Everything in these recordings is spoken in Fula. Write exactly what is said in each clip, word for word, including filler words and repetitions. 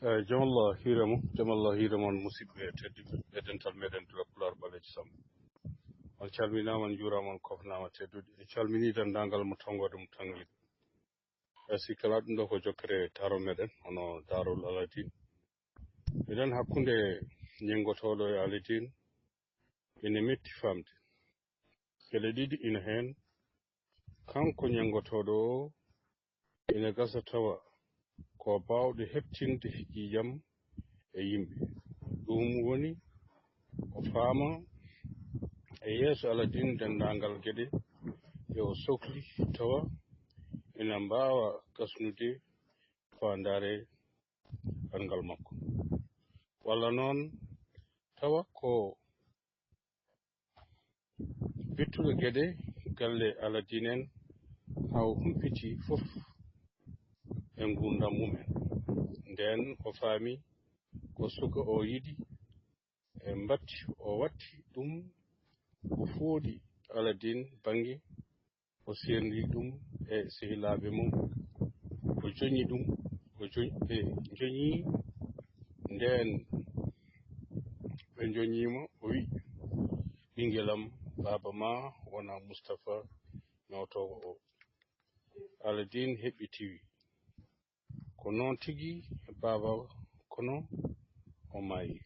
Eyi, jam Allah hiire mon, jam Allah hiire mon, musidɓe tedduɓe e dental meɗen Duɗal Pulaar Ɓaleejo Samb. On calminaama, on njuuraama, on kofnaama teddude. En calminii denndaangal mo tonngoode mo tonngiiɗo. E si kala ɗum ɗo ko jokkere daarol meɗen, hono Daarol Aladiin. Miɗen hakkunde ñenngotooɗo e Aladiin, ene metti faamde. Geɗe ɗiɗi ina heen. Kanko ñenngotooɗo o, ina gasa tawa ko baawɗo heɓtinde ƴiiƴam e yimɓe. Ɗum woni o faama e yeeso Aladiin denndaangal geɗe ɗe o sokli tawa ina mbaawa gasnude faandaare ɓanngal makko. Walla noon tawa ko bittuɗo geɗe galle Aladiin en haa o humpiti fof e nguurndam mum en. Ndeen o faami ko suka o yiɗi e mbatti o watti ɗum ko fooɗi Aladiin bannge, o seerndi ɗum e sehilaaɓe mum, o joñi ɗum, o joñ-, ɓe joñi ndeen, ɓe joñiima, o wi'i, "Ɓinngel am, baaba ma wona Mustafa ñootoowo o." Aladiin heɓɓiti wi, "Ko noon tigi, baaba, kono o maayi."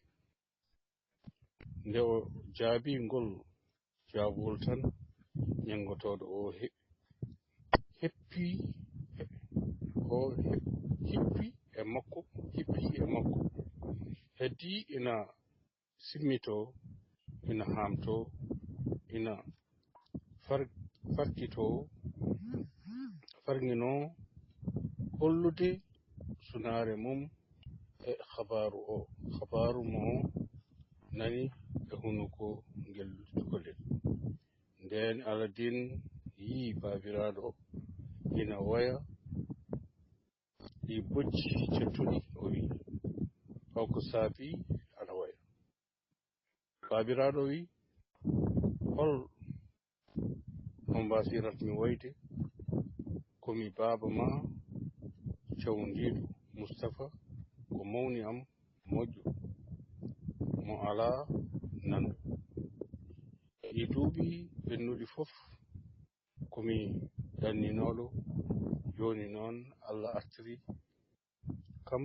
Nde o jaabii ngol jaabawol tan, ñenngotooɗo o he-, heppi, he-, o he-, hippi e makko, hippi e makko. Heddii ina simmitoo, ina haamtoo, ina far-, farkitoo, farŋinoo hollude sunaare mum e kabaaru o, kabaaru mo o nani e hunuko ngel cukalel. Ndeen Aladiin yi'i baabiraaɗo o ina woya ɗi bojji cettuɗi, o wi'i, "Holko saabii aɗa woya?" Baabiraaɗo wi'i, "Hol no mbasiratmi woyde? Ko mi baaba ma cawndiiɗo Mustafa, ko mawni am moƴƴo, mo alaa nanndo. Ɗii duuɓi ɓennuɗi fof, ko mi ɗanninooɗo, jooni noon Allah artiri kam,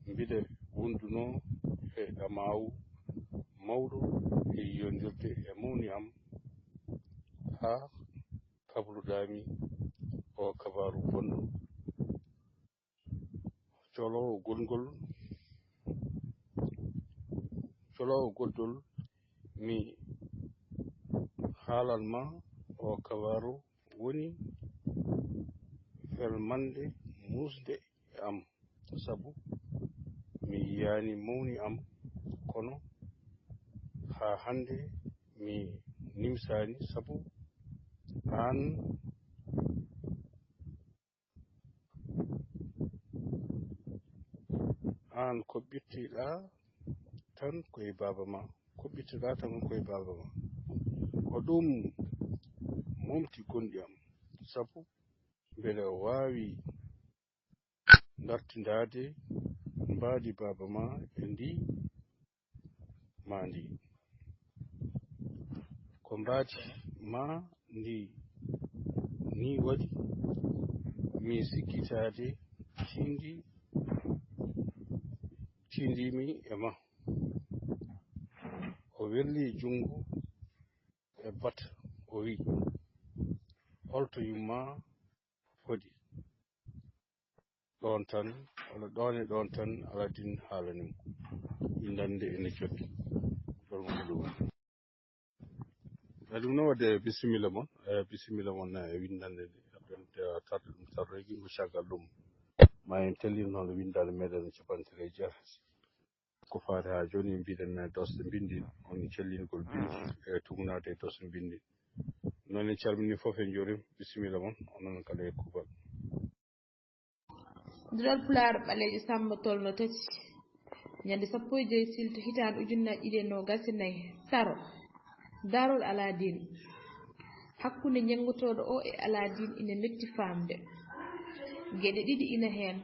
mbiɗa wondunoo e ɗamaawu mawɗo e yiyondirde e mawni am, haa kabluɗaa-mi oo kabaaru bonɗo." Coloowo goɗngol, coloowo goɗɗol, mi haalan ma oo kabaaru woni felmande muusde e am, sabu mi yiyaani mawni am, kono haa hannde mi nimsaani, sabu aan, aan ko ɓittiɗaa tan ko e baaba ma, ko ɓittiɗaa tan ko e baaba ma. Ko ɗum momti gonɗi am, sabu mbeɗa waawi dartindaade mbaadi baaba ma e ndi ma ndi. Ko mbaadi ma ndi ni waɗi mi sikkitaade tindi, tindimi e ma. O welli junngo e bata, o wi'i, "Holto yumma fodi?" Ɗoon tan, walla ɗoon e ɗoon tan, Aladiin haalani mo. Winndannde ene jokki. Ɗoon mo ɗum. E ɗum noon waɗde bisimilla mon, e bisimilla mon e winndannde nde. Eɗen tarde ɗum tardeeji, mo caggal ɗum ma en tellin hono winndaande meɗen e capanɗe tati e jeetati. Ko faati haa jooni, mbiɗen doosɗe binndi, on cellingol binndi e tugnaade e doosɗe binndi. Noon en calminii fof, en njuuriima, bisimilla mon, onon kala e kuuɓal. Duɗal Pulaar Ɓaleejo Sammba tolno tati, ñande sappo e joy silto hitaande ujunnaji ɗiɗi e noogas e nayi, Saro, Daarol Aladiin. Hakkunde ñenngotooɗo o e Aladiin ina metti faamde. Geɗe ɗiɗi ina heen.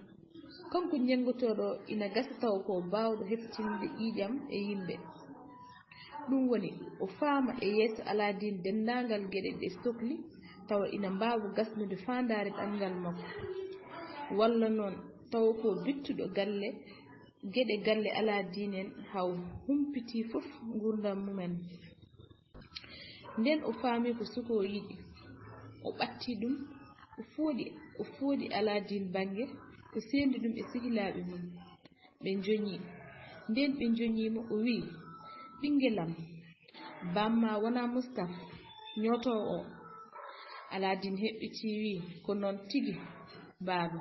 Kanko ñenngotooɗo ina gasa tawa ko baawɗo heɓtinde ƴiiƴam e yimɓe. Ɗum woni, o faama e yeeso Alaa Diin denndaangal geɗe ɗe sokli, tawa ina mbaawa gasnude faandaare ɗanngal makko. Walla noon, tawa ko bittuɗo galle, geɗe galle Alaa Diin en, haa o humpitii fof nguurndam mum en. Ndeen o faami ko suka o yiɗi, o ɓatti ɗum, o fooɗi, o fooɗi Alaa Diin bannge, o seendi ɗum e sehilaaɓe mum. Ɓe njoñi. Ndeen ɓe njoñiima, o wiyi, "Ɓinngel am, baam ma wonaa Mustaf, ñootoowo o?" Alaa Diin heɓɓitii, wiyi, "Ko noon tigi, baaba."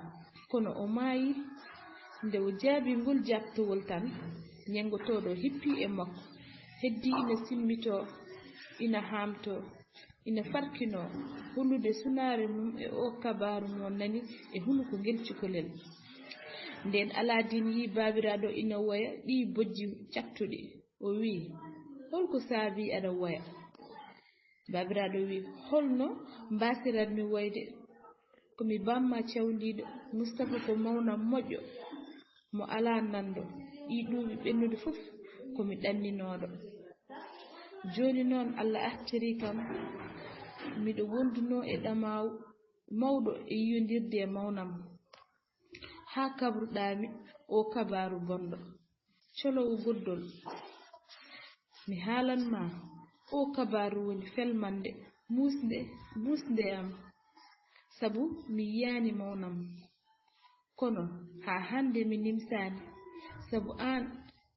Kono o maayi. Nde o jaabii ngol jaabtowol tan, ñenngotooɗo hippii e makko, heddii ina simmitoo, ina haamtoo, ina farkinoo, hollude sunaare mum e oo kabaaru mo nani e hunuko ngel cukalel. Ndeen Alaa Diin yii baabiraaɗo ina woya ɗii bojji cattuɗi. O wiyi, "Holko saabii aɗa woya?" Baabiraaɗo wiyi, "Holno mbaasiratmi woyde? Ko mi baam ma cawndiiɗo, Mustafa ko mawnam moƴƴo, mo alaa nanndo. Ɗii duuɓi ɓennuɗi fof ko mi ɗanninooɗo. Jooni noon Alla artirii kam, miɗo wondunoo e ɗamaawu mawɗo e yiyondirde e mawnam. Haa kabruɗaa-mi oo kabaaru bonɗo." Colowo goddol. Mi haalan ma, oo kabaaru woni felmande, muusnde, muusnde am, sabu mi yiyaani mawnam. Kono haa hannde mi nimsaani, sabu aan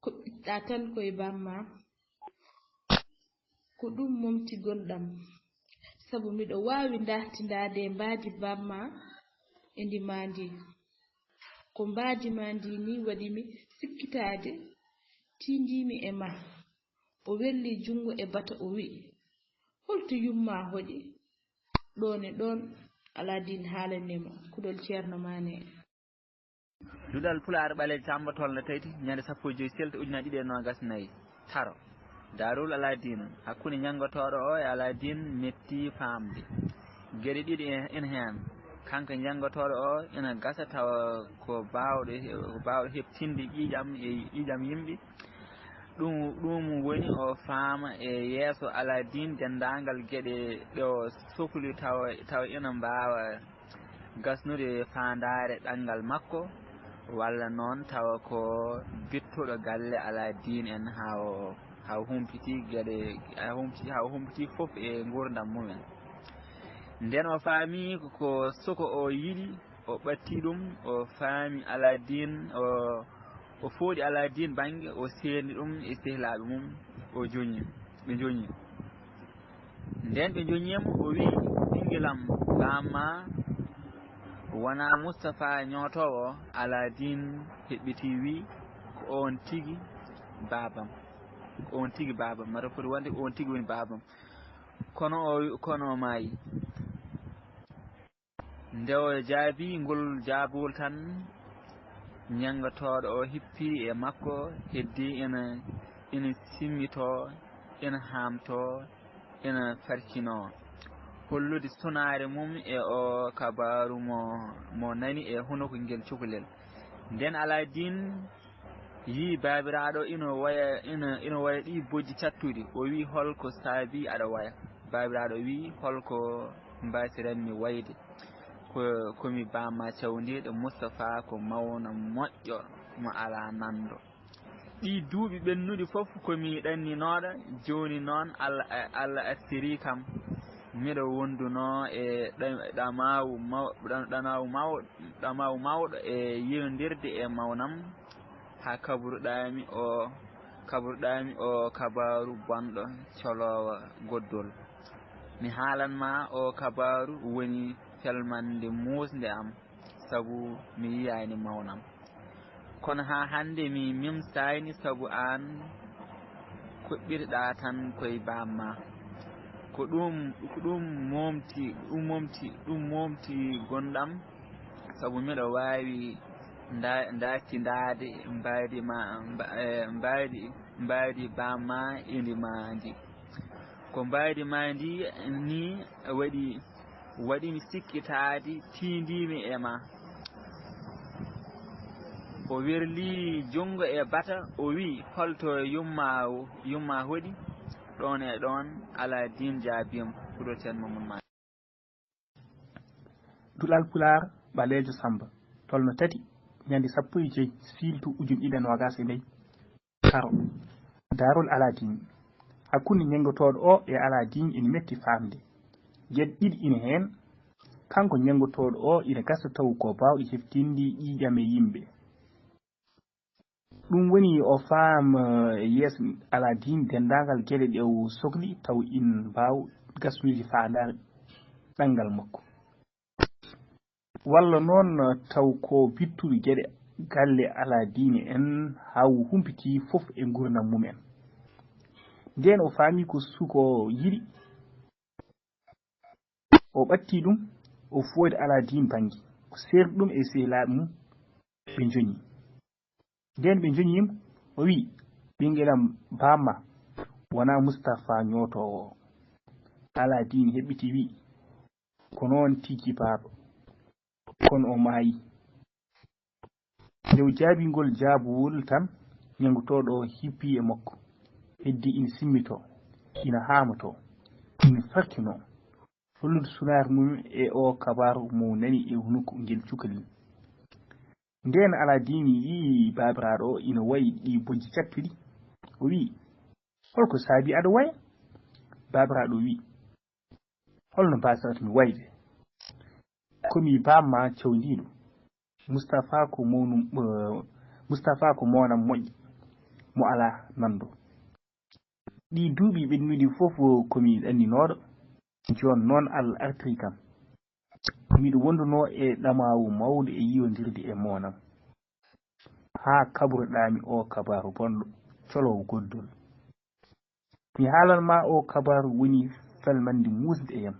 koɓɓitɗaa tan ko e baam ma. Ko ɗum momti gonɗam, sabu miɗo waawi dartindaade mbaadi baam ma e ndi maa ndi. Ko mbaadi maa ndi ni waɗi mi sikkitaade, tiindiimi e ma. O welli junngo e bata, o wi'i, "Holto yumma hoƴi?" Ɗoon e ɗoon, Alaa Diin haalani mo kuɗol Ceerno Maane. Duɗal Pulaar Ɓaleejo Sammba Tolno Tayti, ñande sappo e joy Selto ujunere ɗiɗi e noogas nayi. Taro. Daarul Alaa Diin, hakkunde ñenngotooɗo o e Alaa Diin metti faamde. Geɗe ɗiɗi e-, ina heen. Kanko ñenngotooɗo o ina gasa tawa ko baawɗo, ko baawɗo heɓtinde ƴiiƴam e ƴiiƴam yimɓe. Ɗum, ɗum woni o faama e yeeso Alaa Diin denndaangal geɗe ɗe o sokli tawa, tawa ina mbaawa gasnude faandaare ɗanngal makko, walla noon tawa ko bittuɗo galle Alaa Diin en haa o, haa o humpiti geɗe, haa humpiti, haa o humpiti fof e nguurndam mumen. Nden o faami ko suka o yiɗi, o ɓatti ɗum, o faami Alaa Diin, o, o fooɗi Alaa Diin bannge, o seendi ɗum e sehilaaɓe mum, o joñi, ɓe joñi. Nden ɓe joñiima, o wi'i, "Ɓinngel am, baam ma wonaa Mustapha ñootoowo." Alaa Diin heɓɓitii, wi'i, "Ko oon tigi baabam, ko oon tigi baabam, mata foti wonde ko oon tigi woni baabam." Kono o, kono o maayi. Nde o jaabii ngol jaabawol tan, ñenngotooɗo o hippii e makko, heddii ina, ina simmitoo, ina haamtoo, ina farkinoo, hollude sunaare mum e o kabaaru mo, mo nani e hunuko ngel cukalel. Nden Alaa Diin yii baabiraaɗo ina woya, ina, ina woya ɗii bojji cattuɗi. O wi'i, "Holko saabii aɗa woya?" Baabiraaɗo wi'i, "Holko mbaasiranmi woyde? Ko, ko mi baam ma cawndiiɗo, Mustapha ko mawna moƴƴo mo alaa nanndo. Ɗii duuɓi ɓennuɗi fof ko mi ɗanninooɗo, jooni noon Alla, Alla artirii kam. Miɗo wondunoo e ɗa-, ɗamaawu maw-, ɗa-, ɗanaawu maw-, ɗamaawu mawɗo e yiyondirde e mawnam, haa kabruɗaami o, kabruɗaami o kabaaru bonɗo coloowo goddol. Mi haalan ma, o kabaaru woni felmande muusnde am, sabu mi yiyaani mawnam. Kono haa hannde mi mimsaani, sabu aan koɓɓirɗaa tan koye baam ma. Ko ɗum, ko ɗum momti, ɗum momti, ɗum momti gonɗam, sabu miɗo waawi nda-, ndaartindaade mbaadi ma, mba-, eh, mbaadi, mbaadi baam ma e ndi maa ndi. Ko mbaadi maa ndi ni waɗi, waɗi mi sikkitaade, tiindiimi e ma. O werlii junngo e bata, o wi'i, "Holto yumma, yumma hoɗi?" Ɗoon e ɗoon, Alaa Diin jaabii mo, "Kuɗoten mo mun maa." Duɗal Pulaar, Ɓaleejo Sammba, tolno tati, ñande sappo e joy siiltu ujunere ɗiɗi e noogaas e nayi. Karo, Daarol Alaa Diin. Hakkunde ñenngotooɗo o e Alaa Diin ina metti faamde. Geɗe ɗiɗi ina heen. Kanko ñenngotooɗo o ina gasa taw ko baawɗo heftinde ƴiiƴam e yimɓe. Ɗum woni o faam, eh, yeeso Alaa Diin denndaangal geɗe ɗe o sokli taw ina mbaaw gasnude faandaare ɗanngal makko. Walla noon taw ko bittuɗo geɗe galle Alaa Diin en haa o humpiti fof e nguurndam mum en. Ndeen o faami ko suko yiɗi, o ɓatti ɗum, o fooɗi Alaa Diin bannge, o seerti ɗum e sehilaaɓe mum, ɓe njoñi. Ndeen ɓe njoñiima, o wi'i, "Ɓinngel am, baamma wonaa Mustafaa ñootoowo o." Alaa Diin heɓɓiti wi'i, "Ko noon tigi, baaba." Kono o maayi. Nde o jaabii ngol jaabawol tan, ñenngotooɗo o hippii e makko. Heddii ina simmitoo, ina haamotoo, ina farkinoo, hollude sunaare mum e o kabaaru mo nani e hunuko ngel cukalel. Ndeen Alaa Diin yi'i baabiraaɗo o ina wayi ɗii bojji cattuɗi, o wi'i, "Holko saabii aɗa waya?" Baabiraaɗo o wi'i, "Holno mbaasirata mi wayde? Ko mi baamma cawndiiɗo. Mustafaa ko mawnu, eh, Mustafaa ko moonam moƴƴo, mo alaa nanndo. Ɗii duuɓi ɓennuɗi fof ko mi ɗanninooɗo. Jooni noon Allah artiri kam. Miɗo wondunoo e ɗamaawu mawɗo e yi'ondirde e moonam." Haa kaɓruɗaa mi o kabaaru bonɗo, coloowo goddol. Mi haalan ma o kabaaru woni felmande muusde e yam.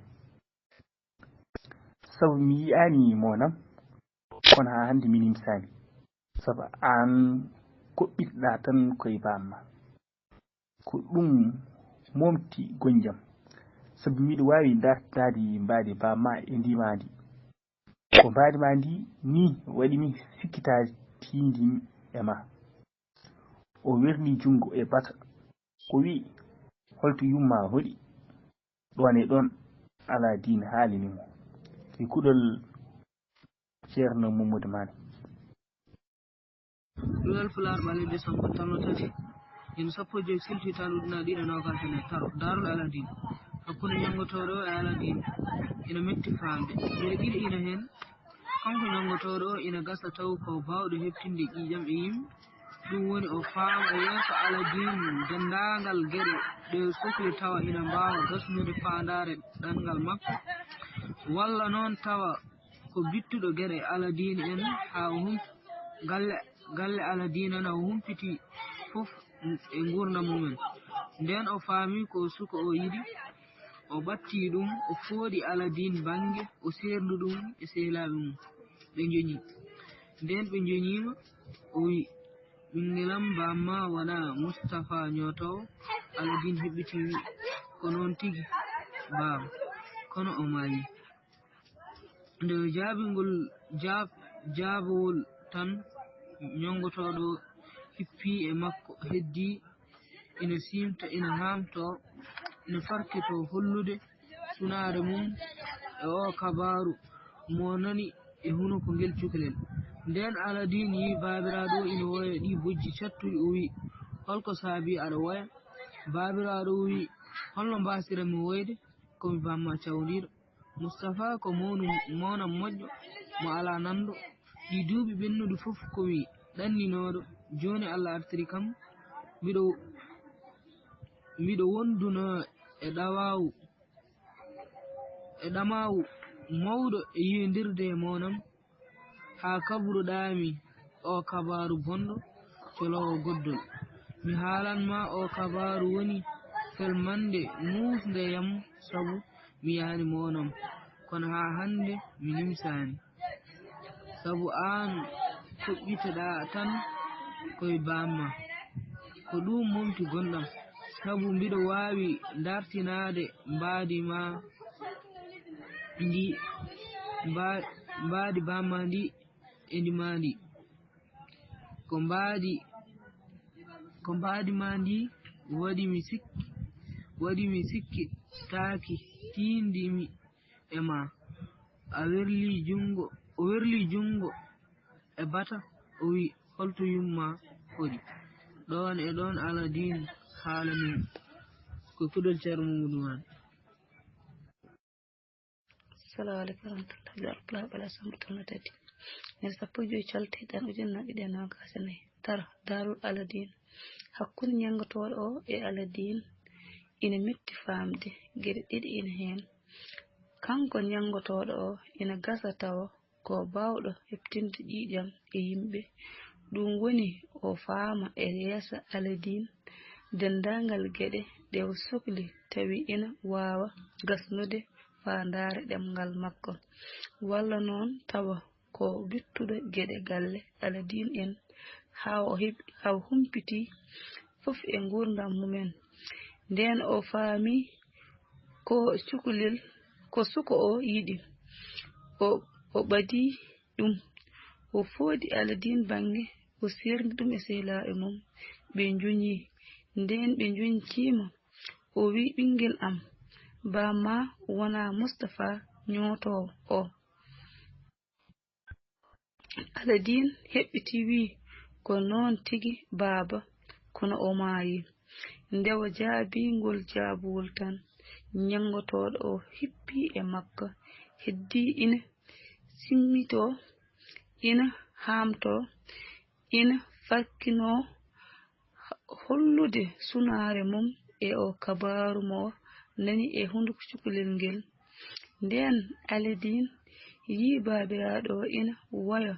Sabu mi yi'aani moonam, kono haa hannde mi nimsaani. Sabu aan koɓɓitoɗaa tan koye baamma. Ko ɗum momti gonjam. Sabu miɗo waawi dartinaade mbaadi baamma e ndi maa ndi. Ko mbaadi maa ndi nii waɗi mi sikkitaade tiindin e ma. O werni junngo e bata. O wi'i, "Holto yumma hoɗi?" Ɗoon e ɗoon, Alaa Diin haalini mo. E kuɗol Ceerno Mamadou Maane. Duɗal Pulaar, Ɓaleejo Sammba, tolno tati, ñande sappo e joy siiltu hitaande ujunere ɗiɗi e noogaas e nayi. Karo, Daarol Alaa Diin. Hakkunde ñenngotooɗo o e Alaa Diin ina metti faamde. Geɗe ɗiɗi ina heen. Kanko ñenngotooɗo o ina gasa taw ko baawɗo heɓtinde ƴiiƴam e yimɓe. Ɗum woni o faama e yeeso Alaa Diin denndaangal geɗe ɗe o sokli tawa ina mbaawa gasnude faandaare ɗanngal makko. Walla noon tawa ko bittuɗo geɗe Alaa Diin en haa o hum-, galle, galle Alaa Diin en o humpiti fof e nguurndam mum en. Ndeen o faami ko suka o yiɗi, o ɓatti ɗum, o fooɗi Alaa Diin bannge, o seerndi ɗum e sehilaaɓe mum. Ɓe njoñi. Ndeen ɓe njoñiima, o wi'i, "Ɓinngel am, baamma wonaa Mustafaa ñootoowo." Alaa Diin heɓɓiti wi'i, "Ko noon tigi, baam." Kono o maayi. Nde o jaabii ngol jaab-, jaabawol tan, ñenngotooɗo hippii e makko, heddii ina siimta, ina haamtoo, ina farkitoo hollude sunaare mum e oo kabaaru mo nani e hunuko ngel cukalel. Ndeen Alaa Diin yi'i baabiraaɗo o ina woya ɗii bojji cattuɗi, o wi'i, "Holko saabii aɗa woya?" Baabiraaɗo o wi'i, "Holno mbaasirami woyde? Ko mi baamma cawndiiɗo. Mustafaa ko mawnu, mawnam moƴƴo, mo alaa nanndo. Ɗii duuɓi ɓennuɗi fof ko mi ɗanninooɗo. Jooni Allah artiri kam, miɗo, miɗo wondunoo e ɗawaawu, e ɗamaawu mawɗo e yi'ondirde e mawnam, haa kaɓruɗaa mi oo kabaaru bonɗo, coloowo goddol. Mi haalan ma oo kabaaru woni felmande muusnde yam, sabu mi yi'aani mawnam, kono haa hannde mi nimsaani. Sabu aan koɓɓitoɗaa tan koye baamma." Ko ɗum momti gonɗam, sabu mbiɗo waawi dartinaade mbaadi ma ndi, mba-, mbaadi baamma ndi e ndi maa ndi. Ko mbaadi, ko mbaadi ma ndi waɗi mi sikki, waɗi mi sikki taaki tiindimi e ma. A werli junngo, o werli junngo e bata, o wi, "Holto yumma hoɗi?" Ɗoon e ɗoon Aladiin haalani mo. Ko puɗol Ceerno Mamadou Maane. Assalamu aleykum warahmatullahi wabarakatuh. Pulaar ɓala sambo tolno tati. Ñande sappo e joy colte hiɗan ujunnaji ɗiɗi e nogas e nayi. Taro, Daarul Aladiin. Hakkunde ñanngotooɗo o e Aladiin ina metti faamde. Geɗe ɗiɗi ina heen. Kanko ñanngotooɗo o ina gasa tawa ko baawɗo heɓtinde ƴiiƴam e yimɓe. Ɗum woni o faama e yeeso Aladiin denndaangal geɗe ɗe o sokli tawi ina waawa gasnude faandaare ɗemngal makko. Walla noon tawa ko bittuɗo geɗe galle Aladiin en haa o heɓi, haa o humpitii fof e nguurndam mumen. Ndeen o faami ko cukalel, ko suka o yiɗi. O, o ɓadii ɗum. O fooɗi Aladiin bannge, o seerndi ɗum e sehilaaɓe mum. Ɓe njuñii. Ndeen ɓe njuñtiima, o wi, "Ɓinngel am, baa ma wonaa Mustafaa ñootoowo o." Aladiin heɓɓitii, wi, "Ko noon tigi, baaba, kono o maayii." Nde o jaabii ngol jaabuwol tan, ñanngotooɗo o hippii e makko, heddii ina simmitoo, ina haamtoo, ina farkinoo hollude sunaare mum e o kabaaru mo o nani e hunnduko cukalel ngel. Ndeen Aladiin yii baabiraaɗo o ina woya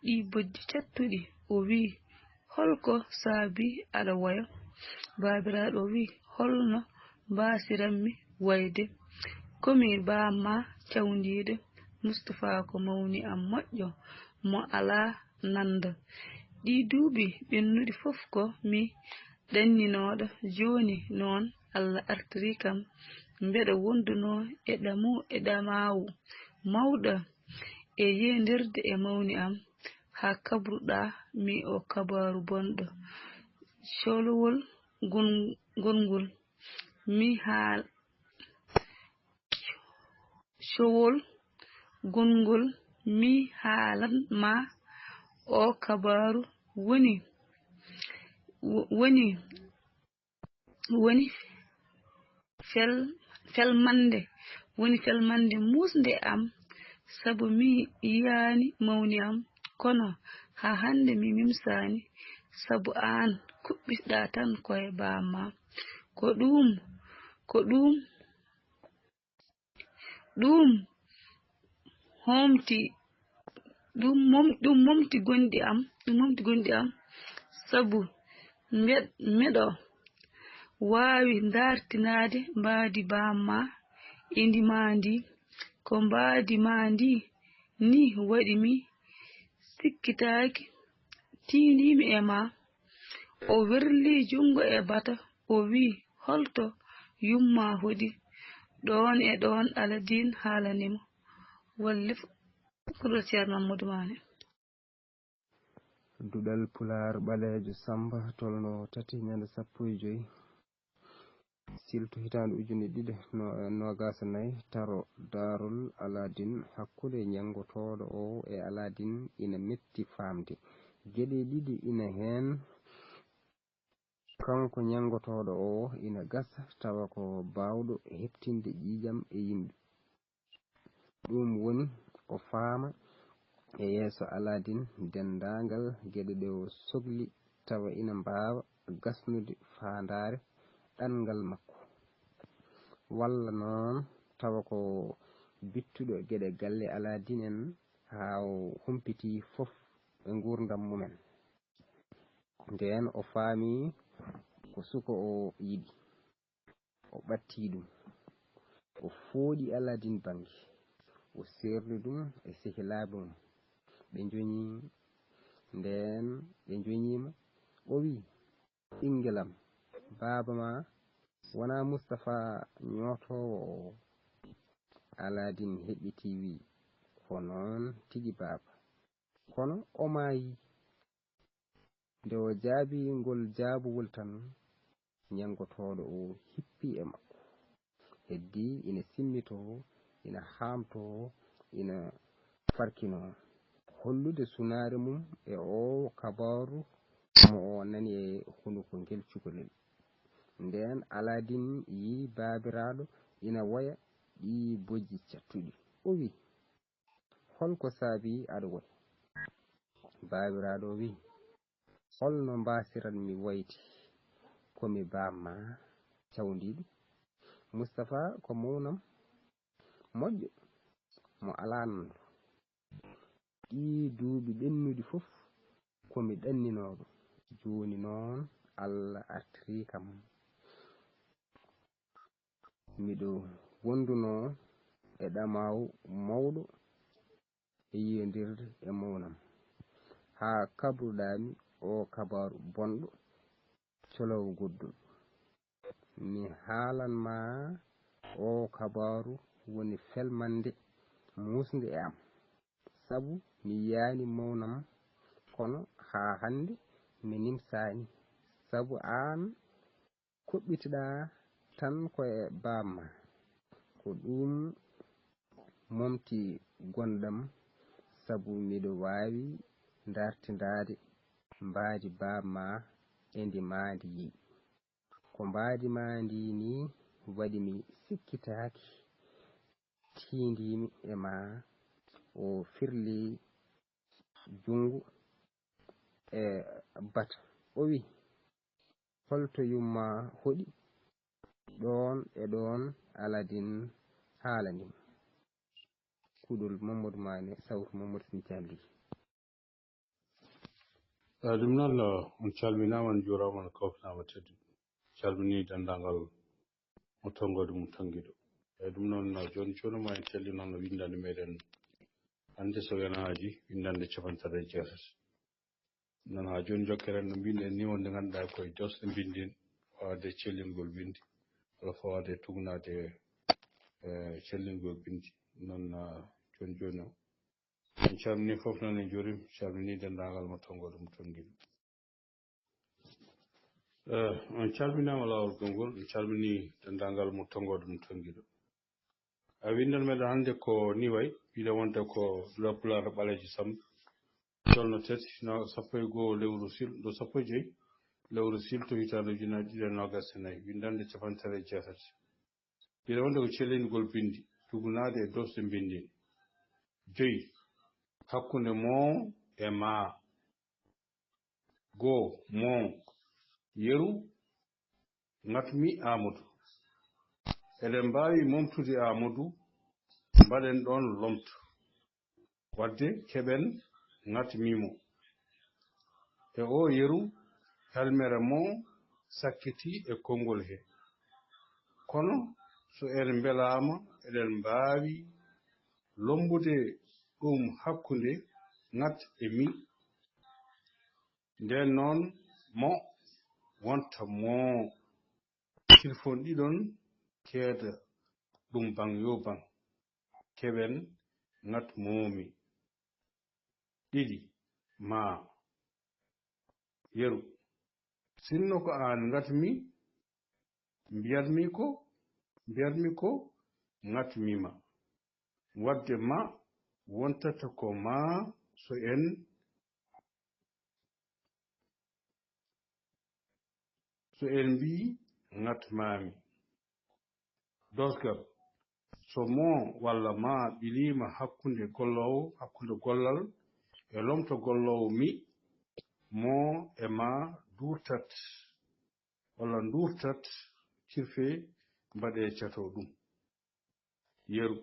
ɗii bojji cattuɗi, o wii, "Holko saabii aɗa woya?" Baabiraaɗo o wii, "Holno mbaasiranmi woyde? Ko mi baa ma cawndiiɗo, Mustafaa ko mawni am moƴƴo, mo alaa nannda. Ɗii duuɓi ɓennuɗi fof ko mi ɗanninooɗo, jooni noon Allah artirii kam, mbeɗa wondunoo e ɗamu, e ɗamaawu mawɗo e yeendirde e mawni am, haa kabruɗaa mi o kabaaru bonɗo, colowol gon-, gongol, mi haal-, cowol gongol, mi haalan ma o kabaaru woni, wo-, woni, woni fel-, felmannde, woni felmannde muusnde am, sabu mi yiyaani mawni am, kono haa hannde mi mimsaani, sabu aan kuɓɓiɗaa tan ko e baa ma." Ko ɗum, ko ɗum, ɗum homti, ɗum mom-, ɗum momti gonɗi am, ɗum momti gonɗi am, sabu mbeɗ-, mbeɗo waawi ndaartinaade mbaadi baa ma e ndi ma ndi. Ko mbaadi ma ndi ni waɗi mi sikkitaaki, tiindiimi e ma. O werli junngo e bata, o wii, "Holto yumma hoɗi?" Ɗoon e ɗoon Aladiin haalani mo. Wallif, puɗol Ceerno Mamadou Maane. Duɗal Pulaar ɓaleejo Samba tolno tati ñande sappo e joy. Siltu hitaande ujunere ɗiɗi no-, noogaas e nayi, taro Daarul Aladiin, hakkunde ñanngotooɗo o e Aladiin ina metti faamde. Geɗe ɗiɗi ina heen. Kanko ñanngotooɗo o ina gasa tawa ko baawɗo heɓtinde ƴiiƴam e yimɓe. Ɗum woni o faama e yeeso Aladiin denndaangal geɗe ɗe o sokli tawa ina mbaawa gasnude faandaare ɗanngal makko. Walla noon tawa ko bittuɗo geɗe galle Aladiin en haa o humpitii fof e nguurndam mumen. Ndeen o faami ko suka o yiɗi. O ɓatti ɗum. O fooɗi Aladiin bannge. O seerni ɗum e sehilaaɓe mum. Ɓe njoñi, ndeen ɓe njoñiima, o wii, "Ɓinngel am, baaba ma wonaa Mustafaa ñootoowo o." Aladiin heɓɓitii wii, "Ko noon tigi, baaba. Kono o maayii." Nde o jaabii ngol jaabuwol tan, ñenngotooɗo oo hippii e makko. Heddii ina simmitoo, ina haamtoo, ina farkinoo, hollude sunaare mum e oo kabaaru mo o nani e hunuko ngel cukalel. Ndeen Aladiin yii baabiraaɗo ina woya ɗii bojji cattuɗi. O wii, "Hol ko saabii aɗa woya?" Baabiraaɗo o wii, "Hol no mbaasiran mi woyde? Ko mi baamma cawndiiɗo. Mustafaa ko mawnam moƴƴo mo alaa nanndo. Ɗii duuɓi ɓennuɗi fof ko mi ɗanninooɗo. Jooni noon Alla artirii kam. Miɗo wondunoo e ɗamaawu mawɗo e yiyondirde e mawnam, haa kabruɗaa-mi oo kabaaru bonɗo, coloowo goddol. Mi haalan ma oo kabaaru woni felmannde muusnde e am, sabu mi yiyaani mawnam, kono haa hannde mi nimsaani, sabu aan koɓɓitiɗaa tan ko e baamma." Ko ɗum momti gonɗam, sabu miɗo waawi dartindaade mbaadi baamma e ndi maa ndi yii. Ko mbaadi maa ndi nii waɗi mi sikkitaaki, tiindii-mi e maa. O firli junngo e bata. O wii, "Hol to yumma hoɗi?" Ɗoon e ɗoon Aladiin haalani mo. Kuɗol Mamadou Mané, sawtu Mamadou Sinthiane Ly. Eyi, ɗum noon, on calminaama, on njuuraama, on kawtanaama teddude. Calminii denndaangal mo tonngoode mum tonngiiɗo. Eyi, ɗum noon, jooni jooni ma en calli noon winndannde meɗen hannde so wiyanaji winndannde capanɗe tati e jeetati. Noon haa jooni njokkeren no mbinɗen ni wonde ngannduɗaa koye doosɗe mbinndin fawaade cellingol binndi walla fawaade tugnaade e cellingol binndi. Noon jooni jooni o en calmini fof noon en njuurim calmini denndaangal mo tonngoode mo tonngiiɗo. Eh, on calminaama laawol konngol, on calmini denndaangal mo tonngoode mo tonngiiɗo. A winndan meɗen hannde ko ni wayi, mbiɗen wonde ko Pulaar ɓaleejo Sammba, colno tati, no sappo e goo lewru sil, ɗo sappo e joy lewru sil to hitaande ujunere ɗiɗi e noogas e nayi, winndannde capanɗe tati e jeetati. Mbiɗen wonde ko cellingol binndi, tugnaade e doosɗe mbinndin. Joyi, hakkunde moo e maa. Goo, moo, yeru, ŋatmi Aamadu. Eɗen mbaawi momtude Aamadu, mbaɗen ɗoon lomto. Waɗde keɓen ŋatmi mo. E oo yeru, helmere moo sakkitii e konngol hee. Kono so en mbelaama, eɗen mbaawi lommbude ɗum hakkunde ŋat e mi. Ndeen noon, mo wonta moo. Tilfon ɗiɗon keeda ɗum baŋ yoo baŋ. Keɓen ŋat moomi. Ɗiɗi, maa. Yeru. Sinno ko aan ŋatmi, mbiyatmi ko, mbiyatmi ko ŋatmi ma. Waɗde ma wontata ko maa so en, so en mbii ŋatmaami. Doosgal, so moo walla maa ɓiliima hakkunde golloowo, hakkunde gollal e lomto golloowo mi, moo e maa duurtat walla nduurtat, cirfee, mbaɗee cato ɗum. Yeru,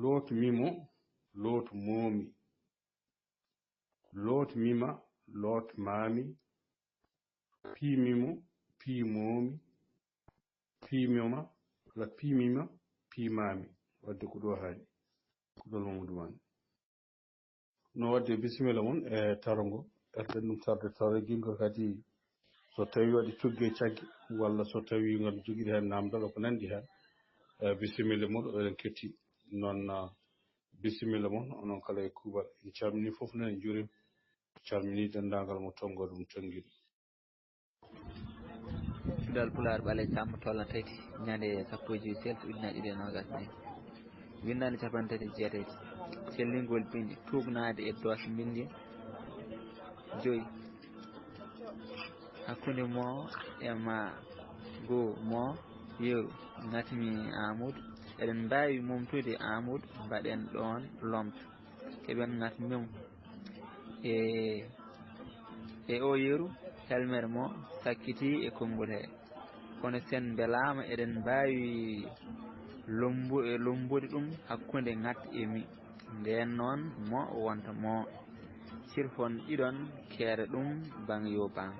lootmi mo, lootmoomi. Lootmi ma, lootmaami. Piimi mo, piimoomi. Piimi ma, walla piimi ma, piimaami. Waɗde ko ɗo haali. Ko ɗo Mamadou Mané. No waɗde bisimilla mon e taro ngo. Erɗen ɗum tarde taro gingo kadi so tawi waɗi tugge cagge walla so tawi ngal jogiɗi heen namdal ko nanndi heen. E bisimilla mon oɗen ketti noon bisimilla mon onon kala e kuuɓal en calmini fof noon en njuurim Calmini denndaangal mo tonngo ɗum tonngiɗo. Cuɗal Pulaar ɓale cammo tolna tati ñande sappo e joyi sel ujunnaji ɗiɗi e nogas nayi. Winndande capanɗe tati e jeetati. Sellingol pinɗi tuugnaade e doos mbinndi joyi. Hakkunde mo e ma goo mo yeru ngatmi Aamadu. Eɗen mbaawi momtude Aamadu, mbaɗen ɗoon lomto. Keɓen ngat memo e e o yeru helmere mo sakkiti e konngol he. Kono sen mbelaama eɗen mbaawi lombu e lombude ɗum hakkunde ngat e mi. Ndeen noon mo wonta mo. Sirfon ɗiɗon keeda ɗum baŋ yo baŋ.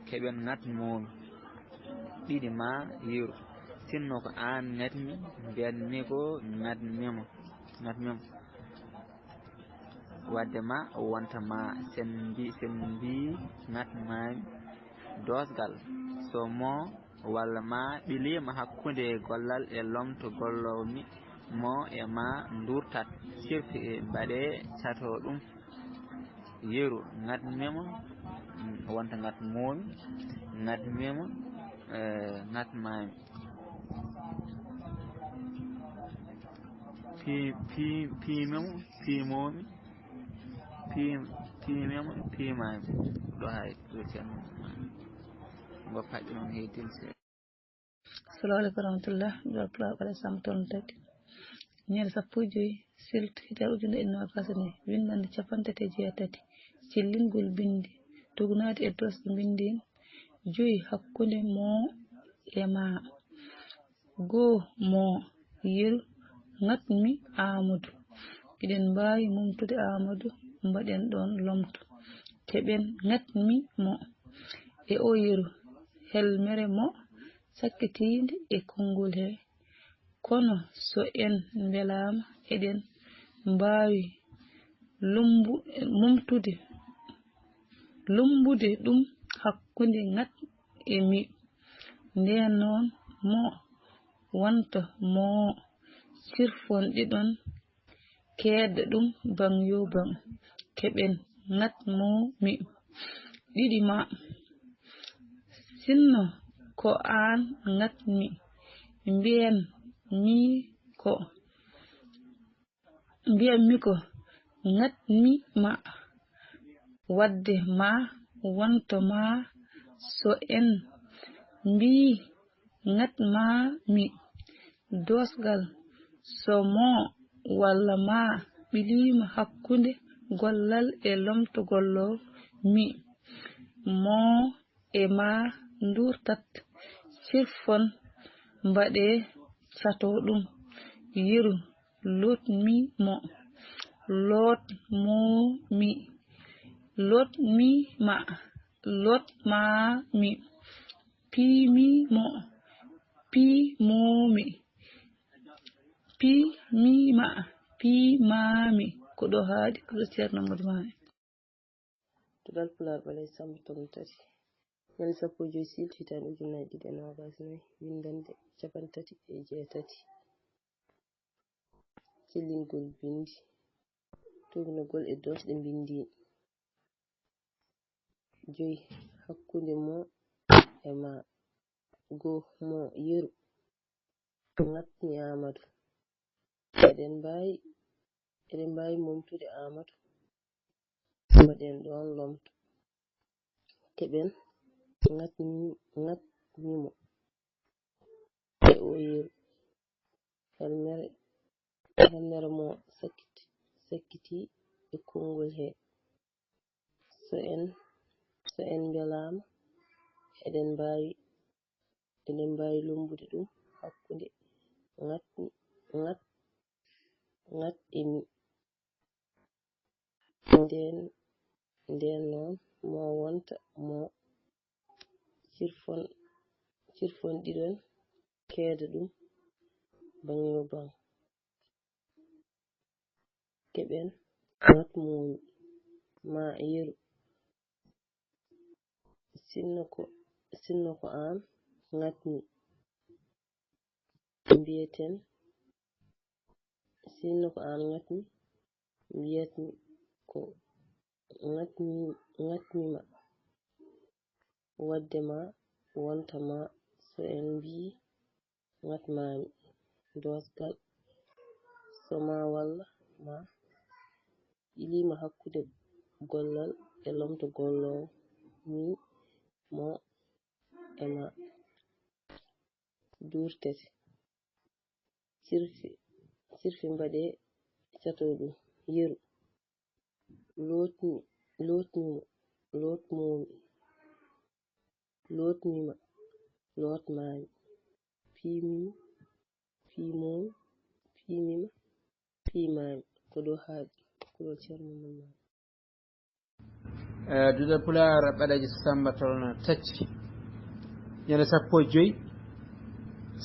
Keɓen ngat moomi ɗiɗi ma yeru. Sinno ko aan ngatmi, mbiyanmi ko ngat memo. Ngat memo. Wadde ma wonta ma sen mbi sen mbi ngat maami. Doosgal so mo walla ma ɓiliima hakkunde gollal e lomto golloomi mo e ma nduurtat sirfi e mbaɗe cato ɗum. Yeru ngat memo wonta ngat moomi ngat memo ngat maami. Pi pi pi memo pi moomi pi pi memo pi maami. Ɗo hay ɗo ceerno ngo paƴƴi noon heydin se. Assalamu aleykum warahmatullah. Jol pulaar ɓale sam ton tati ñande sappo e joyi silto hitaande ujunere e nogas e nayi. Winndande capanɗe tati e jeetati. Cellingol binndi tugnaade e doosɗe mbinndin joyi hakkunde mo e ma. Goo mo yeru ngatmi Aamadu. Eɗen mbaawi momtude Aamadu, mbaɗen ɗoon lomto. Keɓen ngatmi mo e o yeru helmere mo sakkitiinde e konngol he. Kono so en mbelaama eɗen mbaawi lombu momtude lombude ɗum hakkunde ngat e mi. Ndeen noon mo wonta mo sirfon ɗiɗon keeda ɗum baŋ yo baŋ. Keɓen ngat moomi ɗiɗi ma. Sinno ko aan ngatmi, mbiyan mi ko mbiyanmi ko ngatmi ma. Wadde ma wonto ma so en mbi ngatmaami. Doosgal so mo walla ma ɓiliima hakkunde gollal e lomto golloomi. Mo e ma nduurtat sirfon mbaɗe cato ɗum. Yeru lotmi mo. Lotmoomi. Lotmi ma. Lotmaami. Piimi mo. Piimoomi. Piimi ma. Piimaami. Ko ɗo haaɗi ko ɗo ceerno Amadou Maami. Cuɗal Pulaar ɓale sambo tom tati. Ñande sappo e joyi silto hitaande ujunnaji ɗiɗi e nogas nayi. Winndande capanɗe tati e jeetati. Cellingol binndi tuugnagol e doosɗe mbinndi joyi hakkunde mo e ma. Goo mo yeru ngatmi Aamadu. Eɗen mbaawi eɗen mbaawi momtude Aamadu, mbaɗen ɗoon lomto. Keɓen ngatmi ngatmi mo e o yeru helmere helmere mo sakkiti sakkiti e konngol he. So en so en mbelaama eɗen mbaawi eɗen mbaawi lombude ɗum hakkunde ngat ngat ngat e mi. Ndeen ndeen noon mo wonta mo cirfon cirfon ɗiɗon keeda ɗum baŋ yo baŋ. Keɓen ngat moomi ma yeru. Sinno ko sinno ko aan ngatmi mbiyeten sinno ko aan ngatmi mbiyatmi ko ŋatmi, ŋatmi ma. Wadde ma, wonta ma, so en mbii ŋatmaami, doosgal, so ma walla ma, ɓiliima hakkunde gollal e lomto golloowo, mi, mo, e ma. Duurtete. Cirfi, cirfi mbaɗee cato ɗum. Yeru. Lootmi, lootmi mo, lootmoomi. Lootmi ma, lootmaami. Piimi, piimoomi, piimi ma, piimaami. Ko ɗo haaɗi, ko ɗo Ceerno Mum. Eh, Duɗal Pulaar, ɓaleeje Samba tolno tati. Ñande sappo e joy,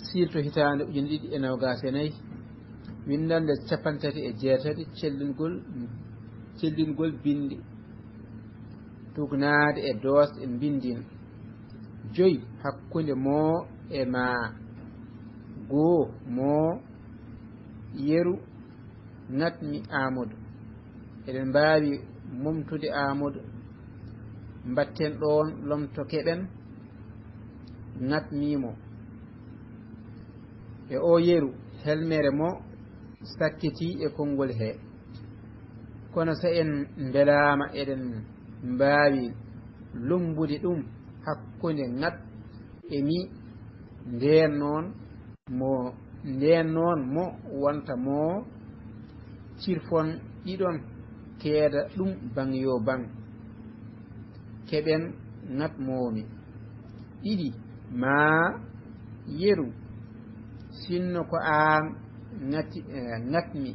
siilto hitaande ujine ɗiɗi e noogaas e nayi. Winndannde cappanɗe tati e jeetati, cellingol, cellingol binndi. Tuugnaade e doosɗe mbinndin. Joy, hakkunde moo e maa. Goo, moo, yeru, ŋatmi Aamadu. Eɗen mbaawi momtude Aamadu. Mbaɗten ɗoon lomto keɓen, ŋatmi mo. E oo yeru, helmere mo sakkitii e konngol hee. Kono so en mbelaama, eɗen mbaawi lummbude ɗum hakkunde ŋat e mi. Ndeen noon mo, ndeen noon mo wonta mo cirfon ɗiɗon, keeda ɗum baŋ yo baŋ. Keɓen ŋat moomi. Ɗiɗi, maa yeru, sinno ko aan ŋati-, eh, ŋatmi,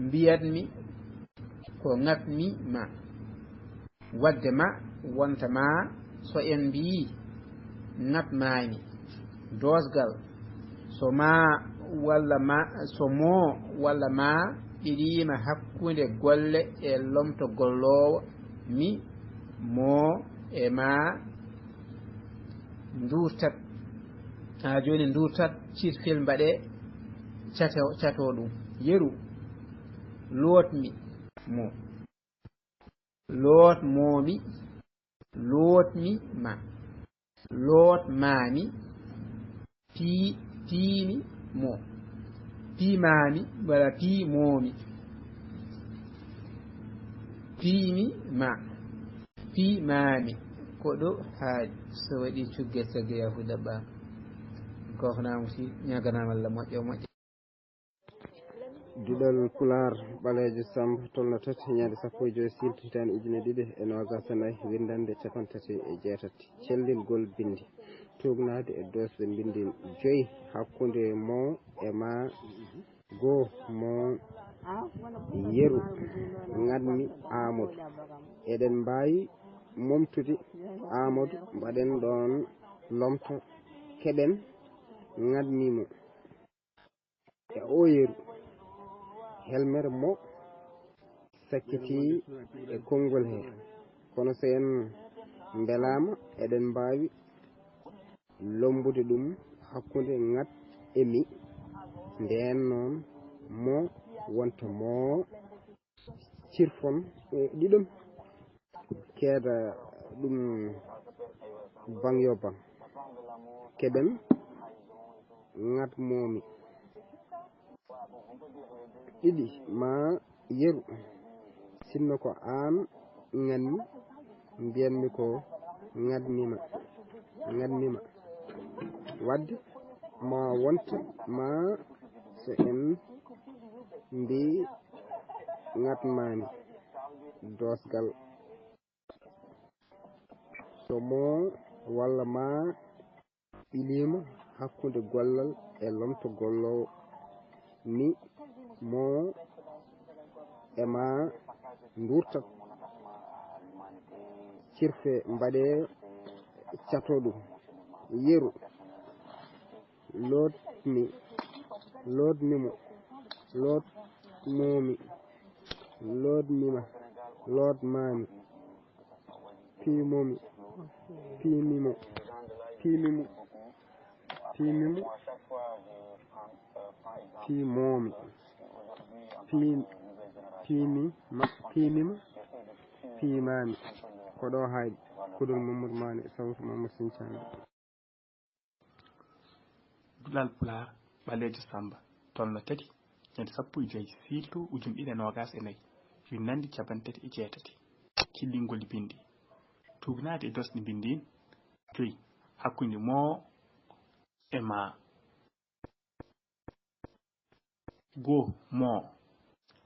mbiyatmi ko ŋatmi ma. Wadde ma, wonta ma, so en mbii ŋatmaani. Doosgal, so ma walla ma, so mo walla ma ɓiliima hakkunde golle e lomto golloowo, mi, mo, e ma, nduurtat. Haa jooni nduurtat, cirfel mbaɗee cato, cato ɗum. Yeru, lootmi mo. Lootmoomi, lootmi ma. Lootmaami, pii-, piimi mo. Piimaami, walla piimoomi. Piimi ma. Piimaami. Ko ɗo haaɗi. So waɗii cugge cagge yahuda ɓa. Gofnaama si, ñaganaama Allah moƴƴo moƴƴo. Duɗal Pulaar, ɓaleejo Samb, tolno tati, ñande sappo e joy siilto hitaande ujine ɗiɗi e noogaas e nayi, winndannde cappanɗe tati e jeetati. Cellingol binndi. Tuugnaade e doosɗe mbinndin joy hakkunde mo e ma. Goo, mo, yeru, ŋatmi Aamadu. Eɗen mbaawi momtude Aamadu, mbaɗen ɗoon lomto, keɓen ŋatmi mo. E oo yeru, helmere mo sakkitii e konngol hee. Kono so en mbelaama, eɗen mbaawi lommbude ɗum hakkunde ŋat e mi. Ndeen noon, mo wonta mo cirfon, eh, ɗiɗon, keeda ɗum baŋ yo baŋ. Keɓen ŋatmoomi. Ɗiɗi, maa yeru, sinno ko aan ŋatmi, mbiyanmi ko ŋatmi ma, ŋatmi ma. Wadde ma wonta ma so en mbii ŋatmaani, doosgal. So mo walla ma ɓiliima hakkunde gollal e lomto golloowo, mi, mo, e ma nduurtat. Cirfe mbaɗee, cato ɗum. Yeru, lootmi, lootmi mo, lootmoomi, lootmi ma, lootmaami. Piimoomi. Piimimo. Piimimo. Piimimo. Piimoomi. Piim-, Piimi ma, piimima, piimaami. Ko ɗo haaɗi. Kuɗol Mamadou Mané, sawtu Mamadou Sincane. Duɗal Pulaar, Ɓaleejo Sammba, tolno tati, ñande sappo e joy siilto ujunɗe ɗiɗi e noogas e nayi, winnande capanɗe tati e jeetati. Cillingol binndi, tuugnaade e doosɗe binndi joy, hakkunde moo e maa. Goo, moo,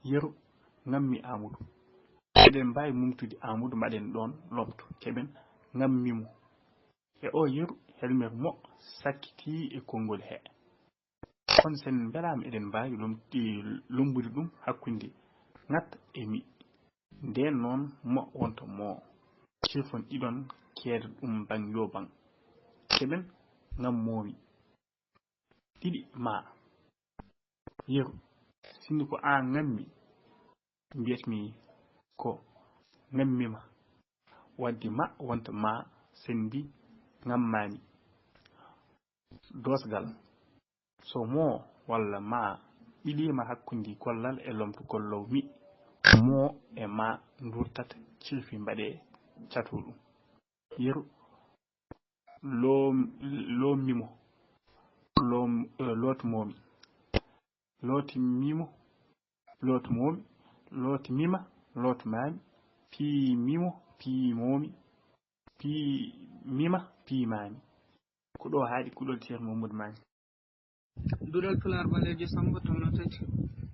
yeru, ŋammi Aamadu. Eɗen mbaawi mumtude Aamadu, mbaɗen ɗoon lomto, keɓen ŋammi mo. E oo yeru, helmer mo sakkitii e konngol hee. Kono so en mbelaama, eɗen mbaawi lomti-, lommbude ɗum hakkunde ŋat e mi. Ndeen noon, mo wonta moo. Cirfon ɗiɗon, keeda ɗum baŋ yoo baŋ. Keɓen ŋammoomi. Ɗiɗi, maa. Yeru, sinno ko aan ŋammi, mbiyatmi ko ŋammima. Wadde ma wonta maa, sen mbi ŋammaami. Doosgal, so moo walla maa ɓiliima hakkunde gollal e lomto golloowo mi, moo e maa nduurtat cirfi mbaɗee cato ɗum. Yeru, loom-, loommi mo, loom-, eh, lootmoomi, lootmimo, lootmoomi, lootmima, lootmaami, piimimo, piimoomi, piimima, piimaami. Ko ɗo haaɗi kuɗol Ceerno Mamadou Mané. Duɗal Pulaar Ɓaleejo Sammba, tolno tati,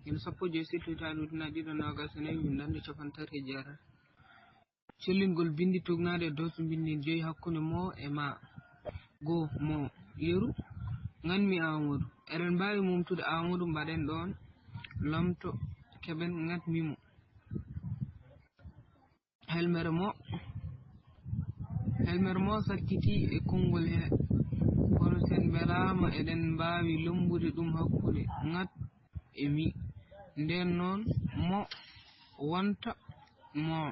ñande sappo e joy siilto hitaande ujunnaji ɗiɗi e noogas e nayi, winnande capanɗe tati e jeetati. Cellingol binndi tuugnaade e doosɗe binndi joy hakkunde moo e maa. Goo, moo, yeru, ŋammi Aamadu. Eɗen mbaawi mumtude Aamadu, mbaɗen ɗoon lomto, keɓen ŋammi mo. Helmere mo, helmere mo sakkitii e konngol hee. Kono so en mbelaama, eɗen mbaawi lommbude ɗum hakkunde ŋat e mi. Ndeen noon, mo wonta moo.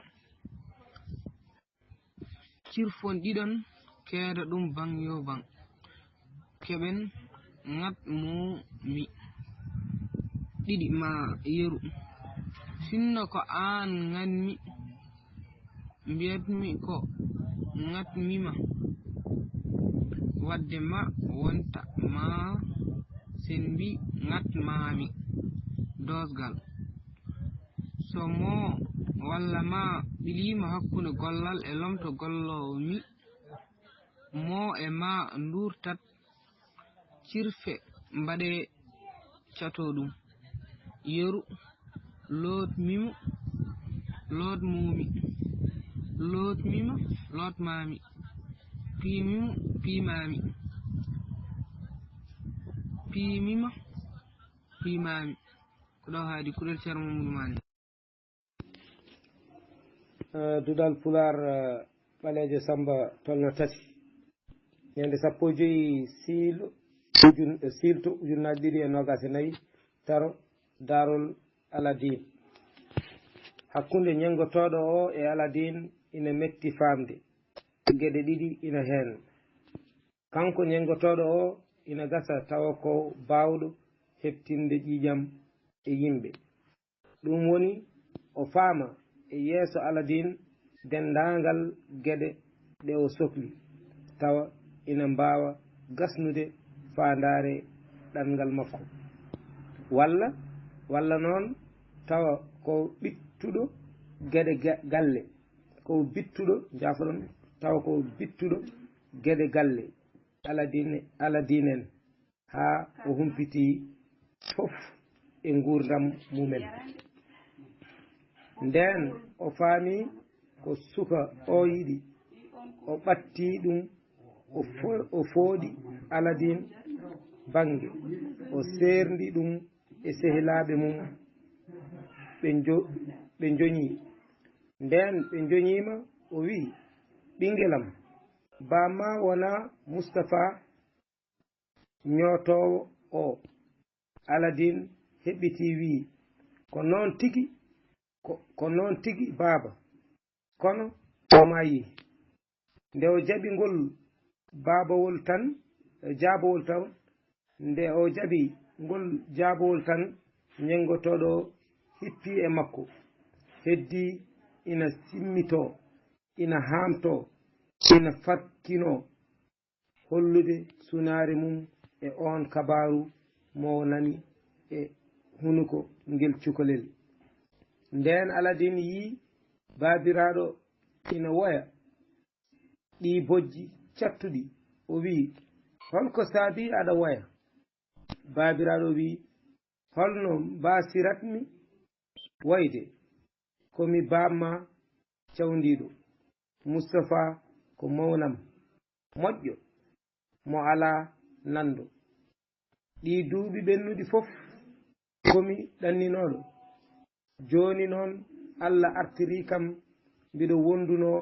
Cirfon ɗiɗon, keeda ɗum baŋ yoo baŋ. Keɓen ŋat moo mi. Ɗiɗi, maa, yeru. Sinno ko aan ŋammi, mbiyatmi ko ŋammi ma. Wadde ma wonta maa, sen mbi ŋammaami. Doosgal. So moo walla maa ɓiliima hakkunde gollal e lomto golloowo mi, moo e maa nduurtat cirfe mbaɗee cato ɗum. Yeru, lootmimo, lootmoomi, lootmima, lootmaami, piimimo, piimaami, piimima, piimaami. Ko ɗo haaɗi kuɗol Ceerno Mamadou Mané. Eh, Duɗal Pulaar, eh, Ɓaleejo Sammba, tolno tati. Ñande sappo e joy siilo, ujun-, eh, siilto ujunnaaji ɗiɗi e noogas e nayi, taro Daarol Aladiin. Hakkunde ñenngotooɗo oo e Aladiin ina metti faamde. Geɗe ɗiɗi ina heen. Kanko ñenngotooɗo oo ina gasa tawa ko baawɗo heɓtinde ƴiiƴam e yimɓe. Ɗum woni, o faama e yeeso Aladiin denndaangal geɗe ɗe o sokli, tawa ina mbaawa gasnude faandaare ɗanngal makko. Walla, walla noon tawa ko ɓittuɗo geɗe ga-, galle, ko bittuɗo, njaafoɗon, tawa ko bittuɗo geɗe galle Aladiin, Aladiin en. Haa o humpitii fof e nguurndam mumen. Ndeen o faami ko suka o yiɗi, o ɓatti ɗum, o fo-, o fooɗi Aladiin bannge, o seerndi ɗum e sehilaaɓe mum, ɓe njo-, ɓe njoñii. Ndeen ɓe njoñiima, o wi'i, "Ɓinngelam, baammaa wonaa Mustafaa?" Ñootoowo oo, Aladiin heɓɓitii wi'i, "Ko noon tigi, ko, ko noon tigi, baaba. Kono o maayii." Nde o jaɓi ngol baabawol tan, jaabawol tan, nde o jaɓi ngol jaabawol tan, ñenngotooɗo hippii e makko. Heddii ina simmitoo, ina haamtoo, ina farkinoo, hollude sunaare mum e oon kabaaru mo o nani e hunuko ngel cukalel. Ndeen Aladiin yii baabiraaɗo ina woya ɗii bojji cattuɗi, o wiyi, "Hol ko saabii aɗa woya?" Baabiraaɗo wiyi, "Hol no mbaasiratmi woyde? Ko mi baab maa cawndiiɗo. Mustafaa ko mawnam moƴƴo, mo alaa nanndo. Ɗii duuɓi ɓennuɗi fof ko mi ɗanninooɗo. Jooni noon Alla artirii kam, mbiɗo wondunoo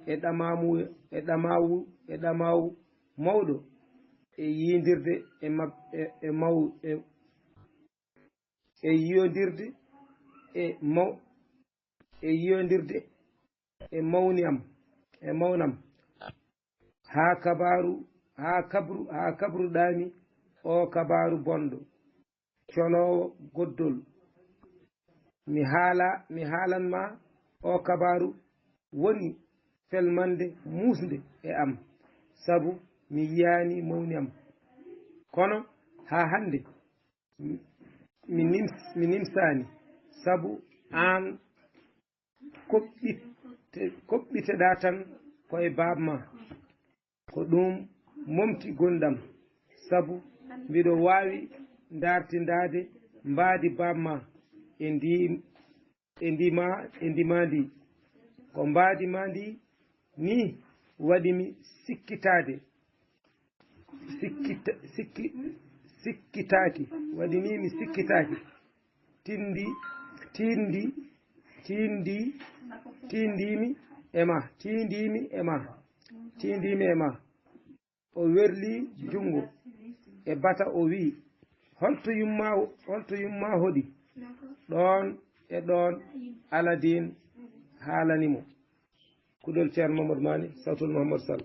e ɗamaamu, e ɗamaawu, e ɗamaawu mawɗo e yiyondirde e mab-, e, e maw-, e, e yiyondirde e maw-, e yiyondirde e mawni am, e mawnam. Haa kabaaru, haa kabru, haa kabruɗaami oo kabaaru bonɗo, coloowo goddol. Mi haala, mi haalan ma oo kabaaru woni felmande muusnde e am, sabu mi yiyaani mawni am. Kono haa hannde mi, mi nims-, mi nimsaani, sabu aan koɓɓite-, koɓɓiteɗaa tan ko e baab ma." Ko ɗum momti gonɗam, sabu mbiɗo waawi ndaartindaade mbaadi baab ma e ndi, e ndi ma, e ndi ma ndi. Ko mbaadi ma ndi ni waɗi mi sikkitaade, sikkita-, sikki-, sikkitaaki, waɗi ni mi sikkitaaki. Tindi, tindi, tindi, tindimi e ma, tindimi e ma, tindimi e ma. O werli junngo e bata, o wi'i, "Holto yumma, holto yumma hoɗi?" Ɗoon e ɗoon Aladiin haalani mo. Kuɗol Ceerno Mamadou Maani, Sawtul Mahamadou Sall.